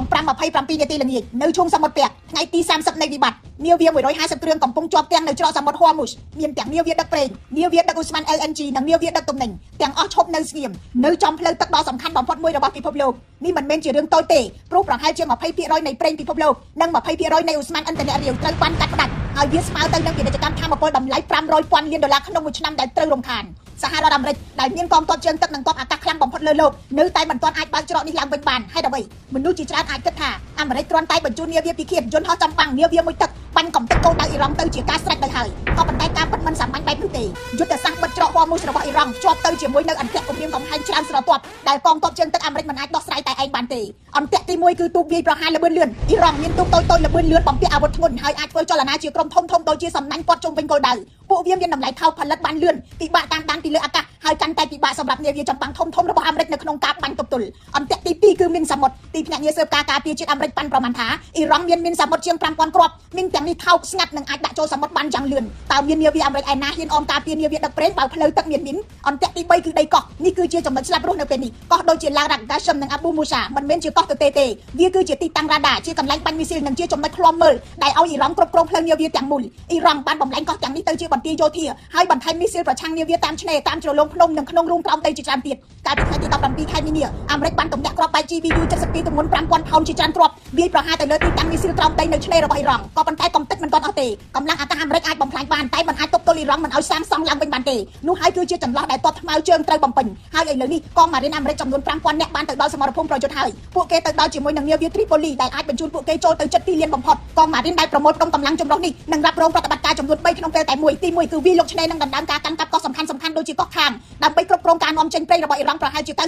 ម៉ោង5:27នាទីល្ងាចនៅឈូងសមុទ្រពាក់ថ្ងៃទី30នៃវិបត្តិនាវា150គ្រឿងកំពុងជាប់គាំងនៅច្រកសមុទ្រហួមុសមានទាំងនាវាដឹកប្រេងនាវាដឹកឧស្ម័ន LNG និងនាវាដឹកទំនិញទាំងអស់ឈប់នៅស្ងៀមនៅចំផ្លូវទឹកដ៏សំខាន់បំផុតមួយរបស់ពិភពលោកនេះមិនមែនជារឿងតូចទេព្រោះប្រហែលជា20%នៃប្រេងពិភពលោកនិង20%នៃឧស្ម័នឥន្ធនៈរាវត្រូវបានកាត់ផ្តាច់ហើយវាស្មើទៅនឹងពាណិជ្ជកម្មធម្មពលតម្លៃ500ពាន់លានដុល្លារក្នុងមួយឆ្នាំដែលត្រូវរំខានសហរដ្ឋអាមេរិកដែលមានកងទ័ពជើងទឹកនិងទ័ពអាកាសខ្លាំងបំផុតលើលោកនៅតែមិនទាន់អាចបើកច្រកនេះឡើងវិញបានហេតុអ្វីមនុស្សជាច្រើនអាចគិតថាអាមេរិកគ្រាន់តែបញ្ជូននាវាពិឃាតយន្តហោះចម្បាំងនាវាមួយទឹកបាញ់កំទេចគោលដៅអ៊ីរ៉ង់ទៅជាការស្រេចទៅហើយក៏ប៉ុន្តែការពិតមិនសាមញ្ញបែបនោះទេយុទ្ធសាស្ត្របិទច្រកហួមុសរបស់អ៊ីរ៉ង់ជាប់ទៅជាមួយនៅអន្ទាក់គំរាមកំហែងច្រើនស្រទាប់ដែលកងទ័ពជើងទឹកអាមេរិកមិនអាចដោះស្រាយតែឯងបានទេអន្ទាក់ទី1គឺទូកវាយប្រហារល្បឿនលឿនអ៊ីរ៉ង់មានទូកតូចៗល្បឿនលឿនបំពាក់អាវុធធ្ងន់ហើយអាចធ្វើចលនាជាក្រុមធំៗដូចជាសំណាញ់ព័ទ្ធជុំវិញគោលដៅពួកវាមានតម្លៃថោកផលិតបានលឿនពិបាកតាមដានពីលើអាកាសហើយកាន់តែពិបាកសម្រាប់នាវាចម្បាំងធំៗរបស់អាមេរិកនៅក្នុងការបាញ់ទប់ទល់អន្ទាក់ទី2គឺមីនសមុទ្រទីភ្នាក់ងារស៊ើបការការពារជាតិអាមេរិកប៉ាន់ប្រមាណថាអ៊ីរ៉ង់មានមីនសមុទ្រជាង5000គ្រាប់មីនទាំងនេះថោកស្ងាត់និងអាចដាក់ចូលសមុទ្របានយ៉ាងលឿនតើមាននាវាអាមេរិកឯណាហ៊ានអមការពារនាវាដឹកប្រេងបើផ្លូវទឹកមានមីនអន្ទាក់ទី3គឺដីកោះនេះគឺជាចំណុចស្លាប់រស់នៅពេលនេះកោះដូចជាឡារ៉ាក់ហ្គាសិមនិងអាប៊ូមូសាមិនមែនជាកោះទទេទេវាគឺជាទីតាំងរ៉ាដាជាកន្លែងបាញ់មីស៊ីលនិងជាចំណុចឃ្លាំមើលដែលឲ្យអ៊ីរ៉ង់គ្រប់គ្រងផ្លូវនាវាទាំងមូលអ៊ីរ៉ង់បានបំលែងកោះទាំងនេះទៅជាបន្ទាយយោធាហើយបន្ថែមមីស៊ីលប្រឆាំងនាវាតាមឆ្នេរតាមជ្រលងភ្នំនិងក្នុងរូងក្រោមដីជាច្រើនទៀតកាលពីថ្ងៃទី17ខែមីនាអាមេរិកបានទម្លាក់គ្រាប់បែក GBU 72ទម្ងន់5000ផោនជាច្រើនគ្រាប់វាយប្រហារទៅលើទីតាំងមីស៊ីលក្រោមដីនៅឆ្នេររបស់អ៊ីរ៉ង់ក៏ប៉ុន្តែកំទេចមិនទាន់អស់ទេកម្លាំងអាកាសអាមេរិកអាចបំផ្លាញបានតែមិនអាចទប់ទល់អ៊ីរ៉ង់មិនឲ្យសាងសង់ឡើងវិញបានទេនោះហើយគឺជាចន្លោះដែលទ័ពថ្មើរជើងត្រូវបំពេញហើយឥឡូវនេះកងម៉ារីនអាមេរិកចំនួន5000នាក់បានទៅដល់សមរភូមិប្រយុទ្ធហើយពួកគេទៅដល់ជាមួយនឹងនាវាទ្រីប៉ូលីដែលអាចបញ្ជូនពួកគេចូលទៅជិតទីលានបំផុតកងម៉ារីនដែលប្រមូលផ្ដុំកម្លាំងចម្រុះនេះនឹងរ៉ាប់រងប្រតិបត្តិការចំនួន3ក្នុងពេលតែមួយទី1គឺវាយលុកឆ្នេរនិងដណ្ដើមការកាន់កាប់កោះសំខាន់ៗដូចជាកោះខាងដើម្បីគ្រប់គ្រងការនាំចេញប្រេងរបស់អ៊ីរ៉ង់ប្រហែលជា90%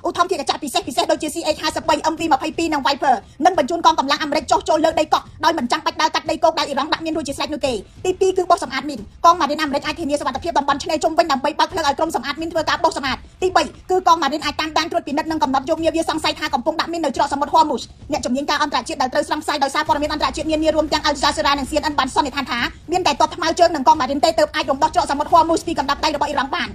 ឧទ្ធម្ភាគចក្រពិសេសដូចជា CH-53 MV-22 និង Viper នឹងបញ្ជូនកងកម្លាំងអាមេរិកចុះចូលលើដីកោះដោយមិនចាំបាច់ដើរកាត់ដីគោកដែលអ៊ីរ៉ង់ដាក់មានរួចជាស្រេចនោះទេទី2គឺបោះសម្អាតមីនកងម៉ារីនអាមេរិកអាចធានាសុវត្ថិភាពតំបន់ឆ្នេរជុំវិញដើម្បីបើកផ្លូវឲ្យក្រុមសម្អាតមីនធ្វើការបោះសម្អាតទី3គឺកងម៉ារីនអាចតាមដានត្រួតពិនិត្យនិងកំណត់យកនាវាសង្ស័យថាកំពុងដាក់មីននៅច្រកសមុទ្រហួមុសអ្នកជំនាញការអន្តរជាតិដែលត្រូវស្រង់ផ្សាយដោយសារព័ត៌មានអន្តរជាតិនានារួមទាំង Al Jazeera និង CNN បានសន្និដ្ឋានថាមានតែទ័ពថ្មើរជើងនិងកងម៉ារីនទេទើបអាចរំដោះច្រកសមុទ្រហួមុសពីកណ្ដាប់ដៃរបស់អ៊ីរ៉ង់បាន។